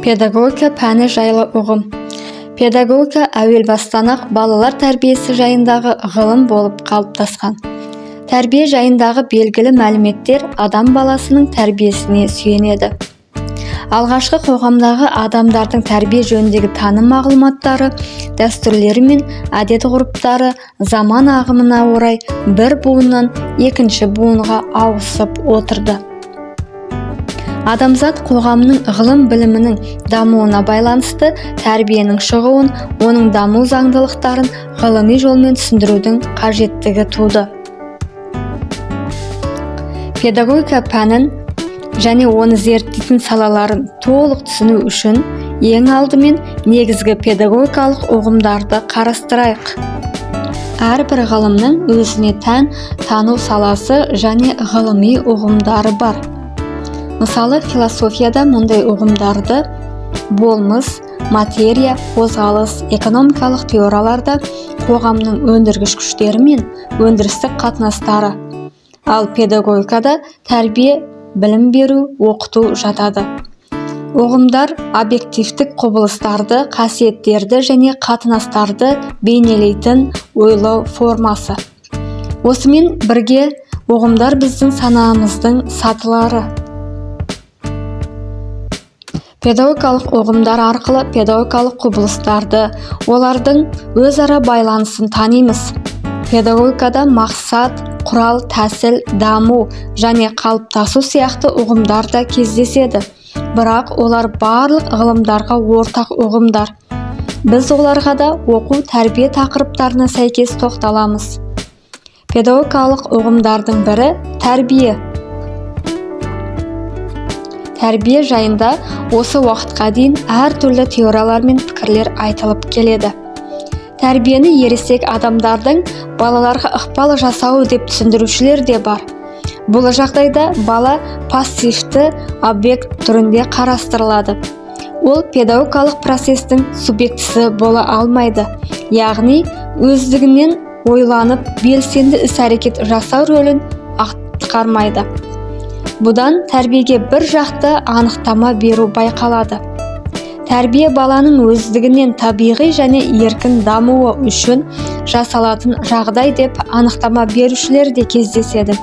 Педагогика пәні жайлы ұғым. Педагогика әуел бастан-ақ балалар тәрбиесі жайындағы ғылым болып қалыптасқан. Тәрбие жайындағы белгілі мәліметтер адам баласының тәрбиесіне сүйенеді. Алғашқы қоғамдағы адамдардың тәрбие жөніндегі таным мағлұматтары, дәстүрлері мен әдет-ғұрыптары заман ағымына орай бір буыннан екінші буынға ауысып отырды. Адамзат қоғамының ғылым білімінің дамуына байланысты тәрбиенің шығуын, оның даму заңдылықтарын ғылыми жолмен түсіндірудің қажеттігі туды. Педагогика пәнін және оны зерттейтін салаларын толық түсіну үшін ең алдымен негізгі педагогикалық ұғымдарды қарастырайық. Әрбір ғылымның өзіне тән тану саласы және ғылыми ұғымдары бар. Мысалы, философияда мұндай ұғымдарды болмыс, материя, қозғалыс, экономикалық теорияларда қоғамның өндіргіш күштері мен өндірістік қатынастары, ал педагогикада тәрбие, білім беру, оқыту жатады. Ұғымдар объективтік құбылыстарды, қасиеттерді және қатынастарды бейнелейтін ойлау формасы. Осымен бірге ұғымдар біздің санамыздың сатылары. Педагогикалық ұғымдар арқылы педагогикалық құбылыстарды, олардың өзара байланысын танимыз. Педагогикада мақсат, құрал, тәсіл, даму және қалыптасу сияқты ұғымдар да кездеседі. Бірақ олар барлық ғылымдарға ортақ ұғымдар. Біз оларға да оқу тәрбие тақырыптарына сәйкес тоқталамыз. Педагогикалық ұғымдардың бірі тәрбие. Тәрбие жайында осы уақытқа дейін әртүрлі теориялар мен пікірлер айтылып келеді. Тәрбиені ересек адамдардың балаларға ықпал жасауы деп түсіндірушілер де бар. Бұл жағдайда бала пассивті объект түрінде қарастырылады. Ол педагогикалық процестің субъектісі бола алмайды, яғни өздігінен ойланып белсенді іс-әрекет жасау рөлін атқармайды. Бұдан тәрбиеге бір жақты анықтама беру байқалады. Тәрбие баланың өздігінен табиғи және еркін дамуы үшін жасалатын жағдай деп анықтама берушілер де кездеседі.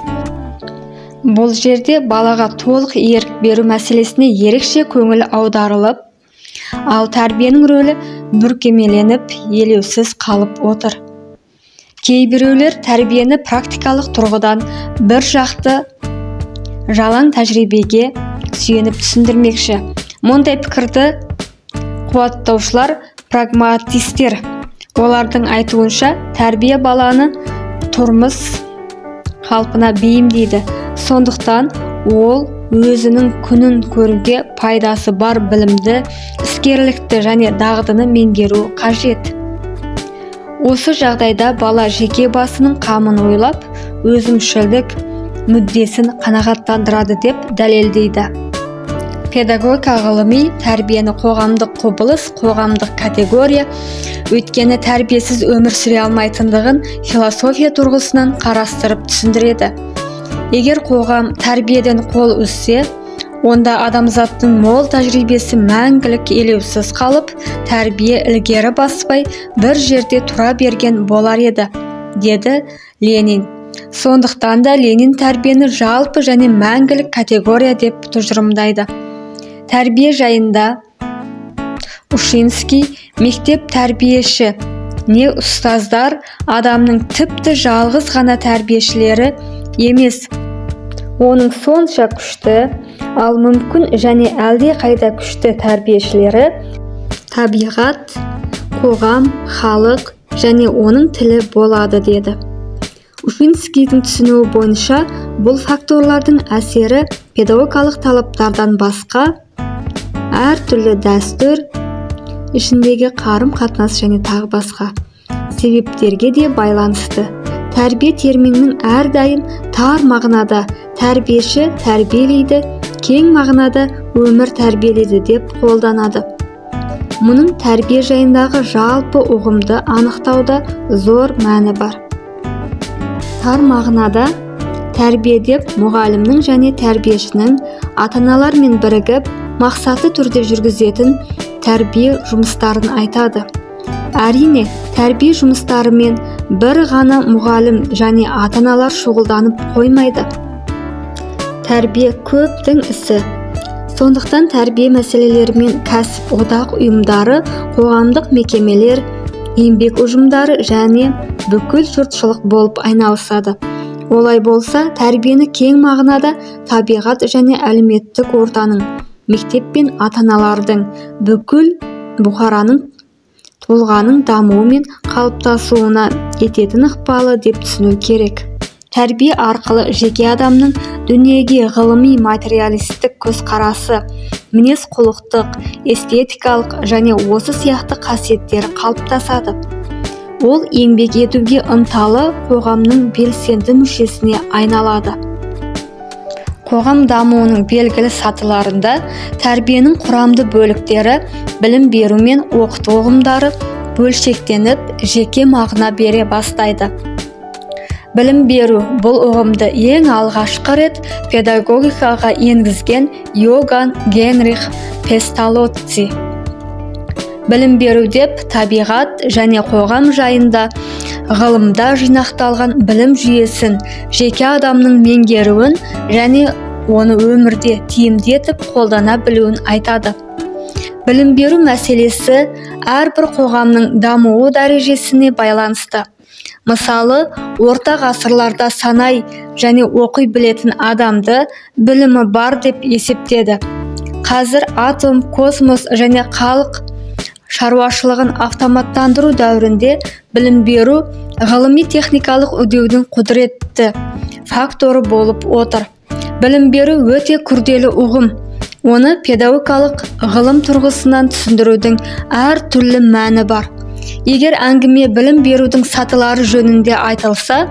Бұл жерде балаға толық ерік беру мәселесіне ерекше көңіл аударылып, ал тәрбиенің рөлі бүркемеленіп, елеусіз қалып отыр. Кейбіреулер тәрбиені практикалық тұрғыдан бір жақты жалаң тәжірибеге сүйеніп түсіндірмекші. Мұндай пікірді қуаттаушылар прагматистер. Олардың айтуынша, тәрбие баланы тұрмыс қалпына бейімдейді. Сондықтан ол өзінің күнін көруге пайдасы бар білімді, іскерлікті және дағдыны меңгеру қажет. Осы жағдайда бала жеке басының қамын ойлап, өзімшілдік мүддесін қанағаттандырады деп дәлелдейді. Педагогика ғылыми тәрбиені қоғамдық құбылыс, қоғамдық категория, өйткені тәрбиесіз өмір сүре алмайтындығын философия тұрғысынан қарастырып түсіндіреді. Егер қоғам тәрбиеден қол үзсе, онда адамзаттың мол тәжірибесі мәңгілік елеусіз қалып, тәрбие ілгері баспай бір жерде тұра берген болар еді, деді Ленин. Сондықтан да Ленин тәрбиені жалпы және мәңгілік категория деп тұжырымдайды. Тәрбие жайында Ушинский мектеп тәрбиеші не ұстаздар адамның тіпті жалғыз ғана тәрбиешілері емес, оның сонша күшті, ал мүмкін және әлде қайда күшті тәрбиешілері табиғат, қоғам, халық және оның тілі болады деді. Ушинскийдің түсінуі бойынша бұл факторлардың әсері педагогикалық талаптардан басқа әртүрлі дәстүр ішіндегі қарым-қатынас және тағы басқа себептерге де байланысты. Тәрбие терминінің әрдайым тар мағынада тәрбиеші тәрбиелейді, кең мағынада өмір тәрбиелейді деп қолданады. Мұның тәрбие жайындағы жалпы ұғымды анықтауда зор мәні бар. Тар мағынада тәрбие деп мұғалімнің және тәрбиешінің ата-аналармен бірігіп мақсатты түрде жүргізетін тәрбие жұмыстарын айтады. Әрине, тәрбие жұмыстарымен бір ғана мұғалім және ата-аналар шұғылданып қоймайды. Тәрбие көптің ісі. Сондықтан тәрбие мәселелерімен кәсіп одақ ұйымдары, қоғамдық мекемелер, еңбек ұжымдары және бүкіл жұртшылық болып айналысады. Олай болса, тәрбиені кең мағынада табиғат және әлеуметтік ортаның, мектеп пен ата-аналардың, бүкіл бұқараның тұлғаның дамуы мен қалыптасуына ететін ықпалы деп түсіну керек. Тәрбие арқылы жеке адамның дүниеге ғылыми материалистік көзқарасы, мінез-құлықтық, эстетикалық және осы сияқты қасиеттері қалыптасады. Ол еңбек етуге ынталы қоғамның белсенді мүшесіне айналады. Қоғам дамуының белгілі сатыларында тәрбиенің құрамды бөліктері, білім беру мен оқыту ұғымдары бөлшектеніп, жеке мағына бере бастайды. Білім беру бұл ұғымды ең алғашқы рет педагогикаға енгізген Иоганн Генрих Песталоцци. Білім беру деп табиғат және қоғам жайында ғылымда жинақталған білім жүйесін, жеке адамның меңгеруін және оны өмірде тиімді етіп қолдана білуін айтады. Білім беру мәселесі әрбір қоғамның дамуы дәрежесіне байланысты. Мысалы, орта ғасырларда санай және оқи білетін адамды білімі бар деп есептеді. Қазір атом, космос және халық шаруашылығын автоматтандыру дәуірінде білім беру ғылыми-техникалық үдеудің құдіретті факторы болып отыр. Білім беру өте күрделі ұғым. Оны педагогикалық ғылым тұрғысынан түсіндірудің әр түрлі мәні бар. Егер әңгіме білім берудің сатылары жөнінде айтылса,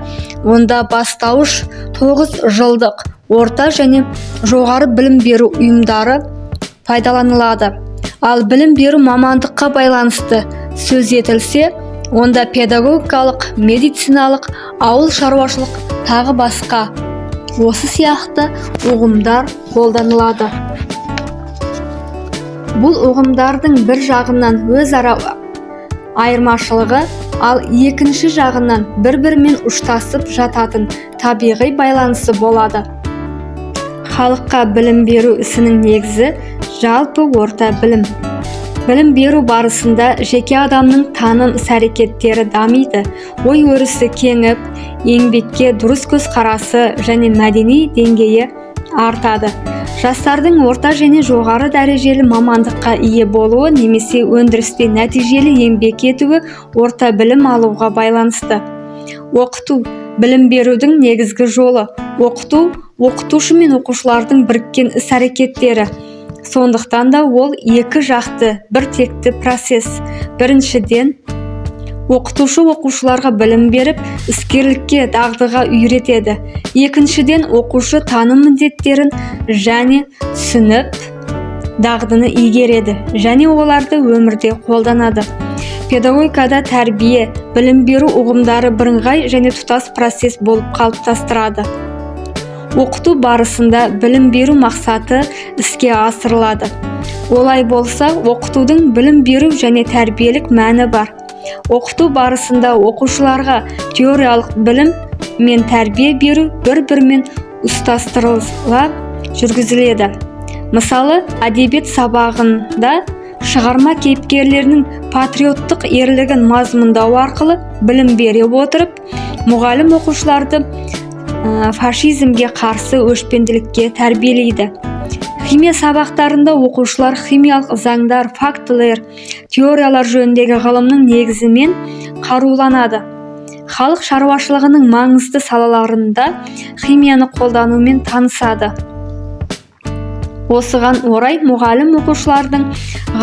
онда бастауыш 9 жылдық орта және жоғары білім беру ұйымдары пайдаланылады. Ал білім беру мамандыққа байланысты сөз етілсе, онда педагогикалық, медициналық, ауыл шаруашылық тағы басқа осы сияқты ұғымдар қолданылады. Бұл ұғымдардың бір жағынан өзара айырмашылығы, ал екінші жағынан бір-бірімен ұштасып жататын табиғи байланысы болады. Халыққа білім беру ісінің негізі жалпы орта білім. Білім беру барысында жеке адамның таным іс-әрекеттері дамиды, ой-өрісі кеңіп, еңбекке дұрыс көзқарасы және мәдени деңгейі артады. Жастардың орта және жоғары дәрежелі мамандыққа ие болуы немесе өндірісте нәтижелі еңбек етуі орта білім алуға байланысты. Оқыту білім берудің негізгі жолы. Оқыту оқытушы мен оқушылардың біріккен іс-әрекеттері. Сондықтан да ол екі жақты, бір текті процесс. Біріншіден, оқытушы оқушыларға білім беріп, іскерлікке, дағдыға үйретеді. Екіншіден, оқушы таным міндеттерін және түсініп, дағдыны игереді және оларды өмірде қолданады. Педагогикада тәрбие, білім беру ұғымдары бірыңғай және тұтас процесс болып қалыптастырады. Оқыту барысында білім беру мақсаты іске асырылады. Олай болса, оқытудың білім беру және тәрбиелік мәні бар. Оқыту барысында оқушыларға теориялық білім мен тәрбие беру бір-бірімен ұштастырыла жүргізіледі. Мысалы, әдебиет сабағында шығарма кейіпкерлерінің патриоттық ерлігін мазмұндау арқылы білім бере отырып, мұғалім оқушыларды фашизмге қарсы өшпенділікке тәрбиелейді. Химия сабақтарында оқушылар химиялық заңдар, фактілер, теориялар жөніндегі ғылымның негізімен қаруланады. Халық шаруашылығының маңызды салаларында химияны қолданумен танысады. Осыған орай мұғалім оқушылардың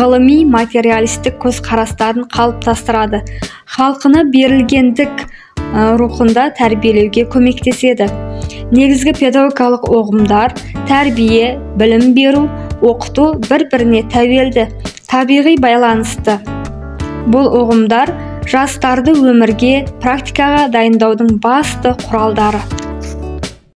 ғылыми материалистік көзқарастарын қалыптастырады, халқына берілгендік рухында тәрбиелеуге көмектеседі. Негізгі педагогикалық ұғымдар тәрбие, білім беру, оқыту бір-біріне тәуелді, табиғи байланысты. Бұл ұғымдар жастарды өмірге, практикаға дайындаудың басты құралдары.